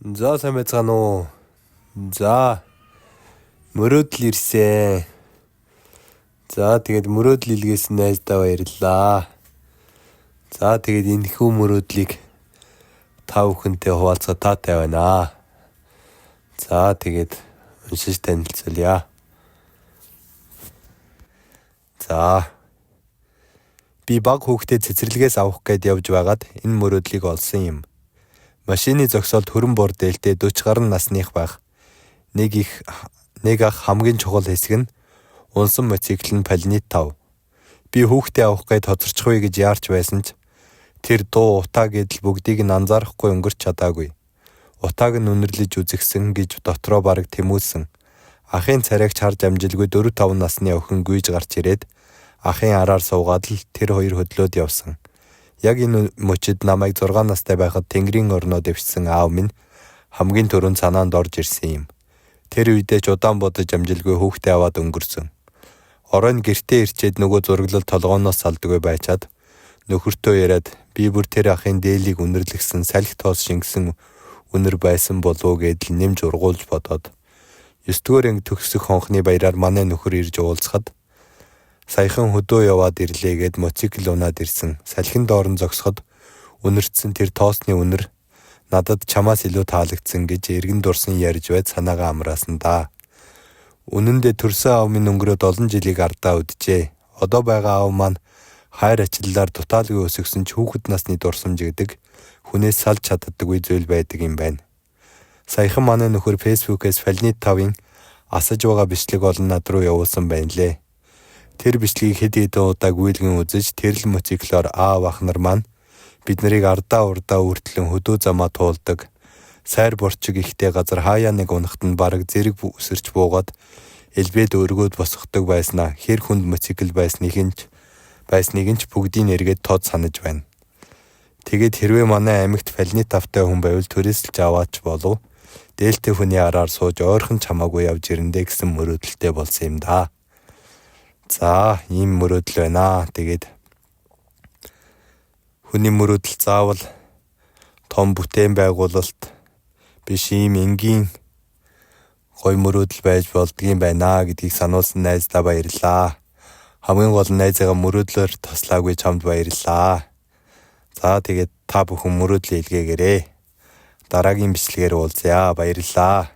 За, сайн байцгаана уу? За, мөрөөдөл ирсэн. За, тэгээд мөрөөдөл илгээсэн найздаа баярлалаа. За, тэгээд энэхүү мөрөөдлийг та бүхэнтэй хуваалцах таатай байна. За, тэгээд уншиж танилцуулъя. За, би бага хүүхдээ цэцэрлэгээс авах гээд явж байгаад энэ мөрөөдлийг олсон юм. Машины зогсоолд хөрөн бор дээлтэй 40 гаруй насных байх. Нэг их нэг ах хамгийн чухал хэсэг нь унсан мотоцикл нь Планет 5. Би хүүхдээ авах гээд хоцорчихвээ гэж яарч байсан ч тэр дуу утаа гэдэл бүгдийг нь анзаарахгүй өнгөрч чадаагүй. Утааг нь үнэрлэж үзэгсэн гэж дотроо бараг тэмүүлсэн. Ахын царайг ч харж амжилгүй 4 5 насны охин гүйж гарч ирээд ахын араар суугаад л тэр хоёр хөдлөөд явсан. Яг энэ мөчид намайг 6 настай байхад тэнгэрийн орноо дэвшсэн аав минь хамгийн түрүүнд санаанд орж ирсэн юм. Тэр үедээ ч удаан бодож амжилгүй хүүхдээ аваад өнгөрсөн. Оройн гэртээ ирчээд нөгөө зураглал толгооноос салдаггүй байчаад нөхөртөө яриад би бүр тэр ахын дээлийг үнэрлэхсэн салхи тоос шингэсэн үнэр байсан болов уу гэдэл нэмж ургуулж бодоод 9-р анги төгсөх хонхны баяраар манай нөхөр ирж уулзахад саяхан хөдөө яваад ирлээ гэд мотоцикл унаад ирсэн. Салхин доор нь зогсоход үнэртсэн тэр тоосны үнэр надад чамаас илүү таалагдсан гэж эргэн дурсан ярьж байд санаагаа амраасан да. Үнэн дээр төрсөн аав минь өнгөрөөд олон жилийг ардаа үджээ. Одоо байгаа аав маань хайр ачиллаар дутаалгүй өсгсөн ч хүүхэд насны дурсамж гэдэг хүнээс салж чаддаггүй зүйл байдаг юм байна. Саяхан манай нөхөр Facebook-ээс Планет 5-ын асаж байгаа бичлэг олон над руу явуулсан байна лээ. Тэр бичлэгийг хэд хэдэн удаа гүйлгэн үзэж тэр л мотоциклоор аав ах нар маань бид нарыг ардаа урдаа үртлэн хөдөө замаа туулдаг. Сайр борчиг ихтэй газар хаяа нэг унахт нь бараг зэрэг үсэрч буугаад элбэд өргөөд босгодог байснаа хэр хүнд мотоцикл байсныг нь ч бүгдийг эргээд тод санаж байна. Тэгээд хэрвээ манай аймагт Планет 5-тай хүн байвал түрээсэлж аваач болов дээлтэй хүний араар сууж ойрхон ч хамаагүй явж ирэндэ гэсэн мөрөөдөлтэй болсон юм да. За, ийм мөрөөдөл байна. Тэгээд хүний мөрөөдөл заавал том бүтээн байгуулалт биш, ийм энгийн гоё мөрөөдөл байж болдгийм байна гэдгийг сануулсан найздаа баярлалаа. Хамгийн гол нь найзыгаа мөрөөдлөөр таслаагүй чамд баярлалаа. За, тэгээд та бүхэн мөрөөдлөө илгээгээрэй. Дараагийн бичлэгээр уулзъя. Баярлалаа.